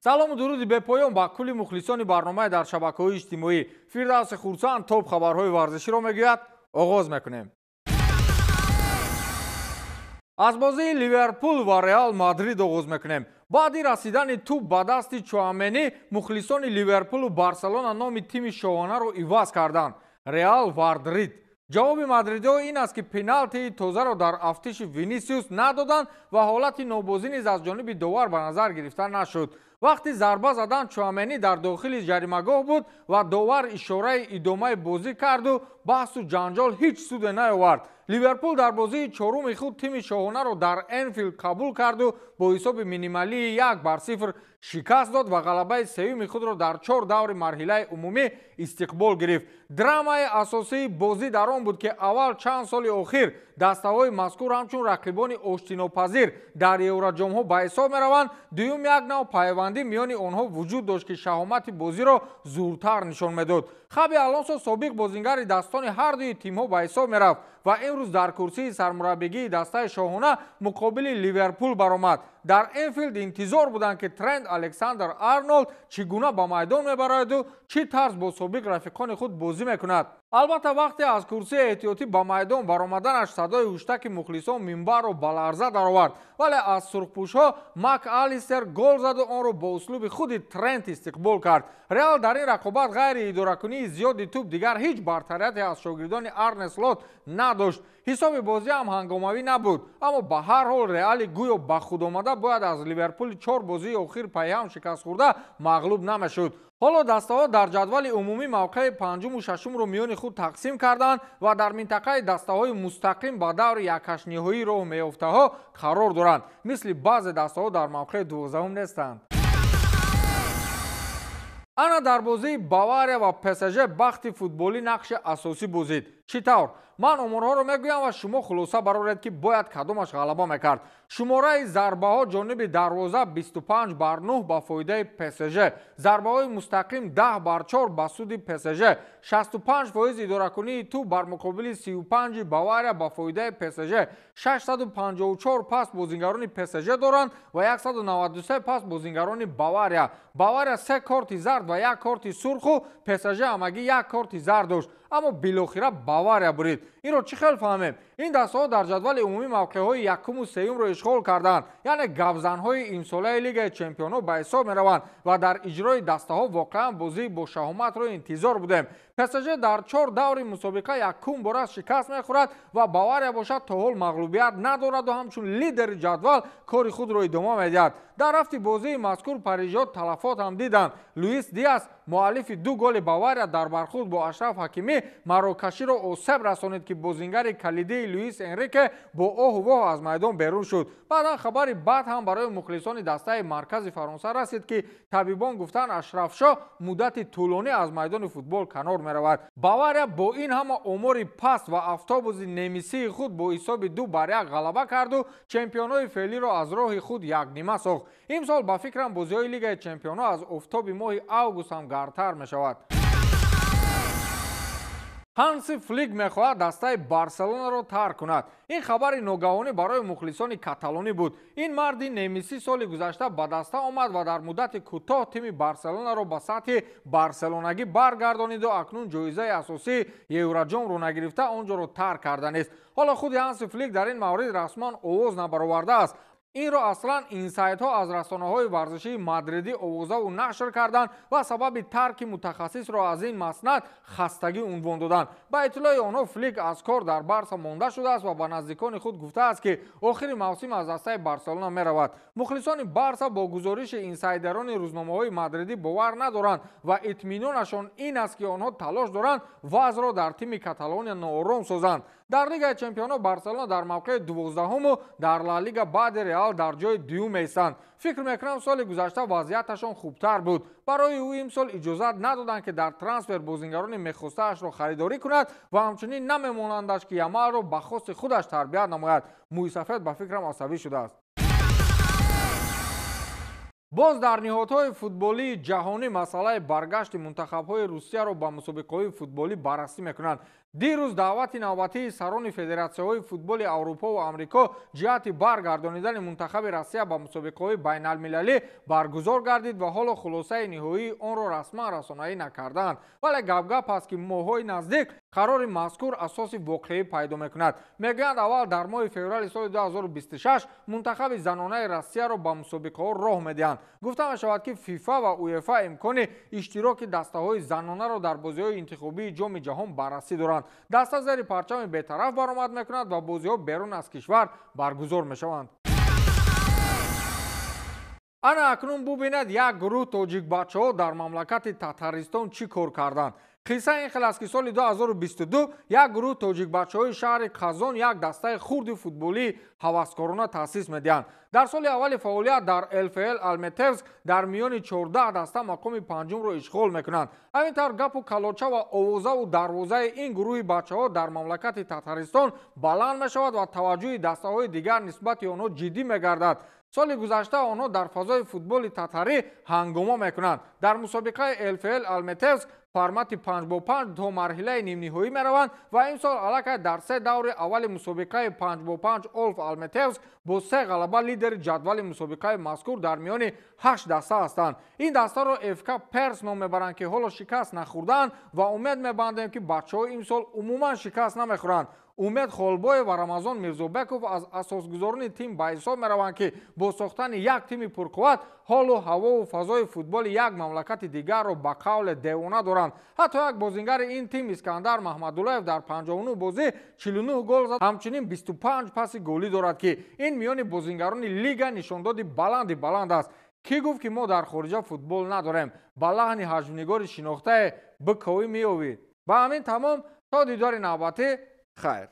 Салому дуруди бепоён ба кулли мухлисони барномаи дар шабакаҳои иҷтимоӣ. Фирдавси Хурсанд топ хабарҳои варзиширо мегӯяд. Оғоз мекунем. Аз бозии Ливерпул ва Реал Мадрид оғоз мекунем. Баъди расидани тӯб ба дасти Чуамени, мухлисони Ливерпулу Барселона номи тими шоҳонаро иваз карданд. Реал Вардрид. Ҷавоби мадридиҳо ин аст, ки пеналтии тозаро дар афтиши Винисиус надоданд ва ҳолати нобозӣ низ аз ҷониби довар ба назар гирифта нашуд. Вақти зарба задан Чуамени дар дохили ҷаримагоҳ буд ва довар ишораи идомаи бозӣ карду баҳсу ҷанҷол ҳеҷ суде наёвард. Ливерпул дар бозии чоруми худ тими шоҳонаро дар Энфилд қабул карду бо ҳисоби минималии 1-0 шикаст дод ва ғалабаи сеюми худро дар 4 даври марҳилаи умумӣ истиқбол гирифт. Драмаи асосии бозӣ дар он буд, ки аввал чанд соли охир дастаҳои мазкур ҳамчун рақибони оштинопазир дар евроҷомҳо ба ҳисоб мераванд. Дуюм, як нав пайвандӣ миёни онҳо вуҷуд дошт, ки шаҳомати бозиро зуртар нишон медод. Хаби Алонсо собиқ бозингари дастони ҳар дуи тимҳо ба ҳисоб мерафт ва имрӯз дар курсии сармураббигии дастаи шоҳона муқобили Ливерпул баромад. Дар Энфилд интизор буданд, ки Трент Александр Арнолд чӣ гуна ба майдон мебарояду чӣ тарз бо собиқ рафиқони худ бозӣ мекунад. Албатта, вақте аз курсии эҳтиётӣ ба майдон баромаданаш садои ҳуштаки мухлисон минбарро ба ларза даровард, вале аз сурхпӯшҳо Мак Алистер гол заду онро бо услуби худи Трент истиқбол кард. Реал дар ин рақобат ғайри идоракунии зиёди тӯб дигар ҳеҷ бартарияте аз шогирдони Арне Слот надошт. Ҳисоби бозӣ ҳам ҳангомавӣ набуд, аммо ба ҳар ҳол Реали гӯё ба худ омада бояд аз Ливерпули чор бозии охир пайҳам шикастхӯрда мағлуб намешуд. Ҳоло дастаҳо дар ҷадвали умумӣ мавқеи панҷуму шашумро миёни худ тақсим карданд ва дар минтақаи дастаҳои мустақим ба даври якҳаштниҳоӣ роҳ меёфтаҳо қарор доранд. Мисли баъзе дастаҳо дар мавқеи 12-ум нестанд. Ана дар бозии Бавария ва ПСЖ бахти футболӣ нақши асосӣ бозид. Чӣ тавр? Ман оморҳоро мегӯям ва шумо хулоса бароред, ки бояд кадомаш ғалаба мекард. Шумораи зарбаҳо ҷониби дарвоза 25-9 ба фоидаи ПСЖ, зарбаҳои мустақим 10-4 ба суди ПСЖ, 65% идоракунии тӯб бар муқобили 35 Бавария ба фоидаи ПСЖ, 654 пас бозингарони ПСЖ доранд ва 193 пас бозингарони Бавария. Бавария се корти зард ва як корти сурху ПСЖ ҳамагӣ як корти зард дошт, аммо билохира Бавария бурид. Инро чӣ хел фаҳмем? Ин дастаҳо дар ҷадвали умумӣ мавқеъҳои якуму сеюмро ишғол карданд, яъне гапзанҳои имсолаи Лигаи чемпионҳо ба ҳисоб мераванд ва дар иҷрои дастаҳо воқеан бозии бошаҳоматро интизор будем. ПСЖ дар чор даври мусобиқа якум бора шикаст мехӯрад ва Бавария бошад, то ҳол мағлубият надораду ҳамчун лидери ҷадвал кори худро идома медиҳад. Дар рафти бозии мазкур парижиҳо талафот ҳам диданд. Луис Диас, муаллифи ду голи Бавария, дар бархурд бо Ашраф Ҳакимӣ марокаширо осеб расонид, ки бозингари калидии Луис Энрике бо оҳу воҳ аз майдон берун шуд. Баъдан хабари бад ҳам барои мухлисони дастаи маркази Фаронса расид, ки табибон гуфтанд, Ашрафшоҳ муддати тӯлонӣ аз майдони футбол канор меравад. Бавария бо ин ҳама омори паст ва автобуси немисии худ бо ҳисоби 2-1 ғалаба карду чемпионҳои феълиро аз роҳи худ якнима сохт. Имсол, ба фикрам, бозиҳои Лигаи чемпионҳо аз офтоби моҳи август ҳам гармтар мешавад. Ҳанси Флик мехоҳад дастаи Барселонаро тарк кунад. Ин хабари ногаҳонӣ барои мухлисони каталонӣ буд. Ин марди немисӣ соли гузашта ба даста омад ва дар муддати кӯтоҳ тими Барселонаро ба сатҳи барселонагӣ баргардониду акнун ҷоизаи асосии евроҷомро нагирифта он ҷоро тарк карданист. Ҳоло худи Ҳанси Флик дар ин маврид расман овоз набаровардааст. Инро аслан инсайдҳо аз расонаҳои варзишии мадридӣ овозаву нашр карданд ва сабаби тарки мутахассисро аз ин маснад хастагӣ унвон доданд. Ба иттилои онҳо, Флик аз кор дар Барса монда шудааст ва ба наздикони худ гуфтааст, ки охири мавсим аз дастаи Барселона меравад. Мухлисони Барса бо гузориши инсайдерони рӯзномаҳои мадридӣ бовар надоранд ва итминонашон ин аст, ки онҳо талош доранд вазъро дар тими Каталония ноором созанд. Дар Лигаи чемпионҳо Барселона дар мавқеи 12-уму дар Ла Лига баъди Реал дар ҷои дуюм меистанд. Фикр мекунам, соли гузашта вазъияташон хубтар буд. Барои ӯ имсол иҷозат надоданд, ки дар трансфер бозингарони мехостаашро харидорӣ кунад ва ҳамчунин намемонандаш, ки Ямалро ба хости худаш тарбият намояд. Мӯйсафед, ба фикрам, асабӣ шудааст. Боз дар ниҳодҳои футболии ҷаҳонӣ масъалаи баргашти мунтахабҳои Русияро ба мусобиқаҳои футболӣ баррасӣ мекунанд. Дирӯз даъвати навбатии сарони федератсияҳои футболи Аврупо ва Амрико ҷиҳати баргардонидани мунтахаби Россия ба мусобиқаҳои байналмилалӣ баргузор гардид ва ҳоло хулосаи ниҳоии онро расман расонаӣ накардаанд. Вале гапгап аст, ки моҳҳои наздик қарори мазкур асоси воқеӣ пайдо мекунад. Мегӯянд, аввал дар моҳи феврали соли 2026 мунтахаби занонаи Россияро ба мусобиқаҳо роҳ медиҳанд. Гуфта мешавад, ки ФИФА ва УЕФА имкони иштироки дастаҳои занонаро дар бозиҳои интихобии Ҷоми ҷаҳон баррасӣ доранд. Даста зери парчами бетараф баромад мекунад ва бозиҳо берун аз кишвар баргузор мешаванд. Ана акнун бубинед, як гурӯҳ тоҷикбачаҳо дар мамлакати Татаристон чӣ кор карданд. Қисса ин хел аст, ки соли 2022 як гурӯҳ тоҷикбачаҳои шаҳри Қазон як дастаи хурди футболии ҳаваскорона таъсис медиҳанд. Дар соли аввали фаъолият дар ЛФЛ Алметевск дар миёни 14 даста мақоми панҷумро ишғол мекунанд. Ҳамин тавр гапу калоча ва овозаву дарвозаи ин гурӯҳи бачаҳо дар мамлакати Татаристон баланд мешавад ва таваҷҷӯҳи дастаҳои дигар нисбати онҳо ҷиддӣ мегардад. Соли гузашта онҳо дар фазои футболи татарӣ ҳангома мекунанд. Дар мусобиқаи ЛФЛ Алметевск формати 5 бо 5 то марҳилаи нимниҳоӣ мераванд ва имсол аллакай дар се даври аввали мусобиқаи 5 бо 5 Олф Алметевск бо се ғалаба лидери ҷадвали мусобиқаи мазкур дар миёни ҳашт даста ҳастанд. Ин дастаро ФК Перс ном мебаранд, ки ҳоло шикаст нахӯрдаанд, ва умед мебандем, ки бачаҳо имсол умуман шикаст намехӯранд. Умед Холбоев ва Рамазон Мирзобеков аз асосгузорони тим ба ҳисоб мераванд, ки бо сохтани як тими пурқувват ҳолу ҳавову фазои футболи як мамлакати дигарро ба қавле девона доранд. Ҳатто як бозингари ин тим, Искандар Маҳмадуллоев, дар 59 бозӣ 49 гол зад, ҳамчунин 25 паси голӣ дорад, ки ин миёни бозингарони лига нишондоди баланди баланд аст. Кӣ гуфт, ки мо дар хориҷа футбол надорем? Ба лаҳни ҳаҷвнигори шинохтае биковӣ меёвӣ. Ба ҳамин тамом, то дидори навбатӣ, хайр.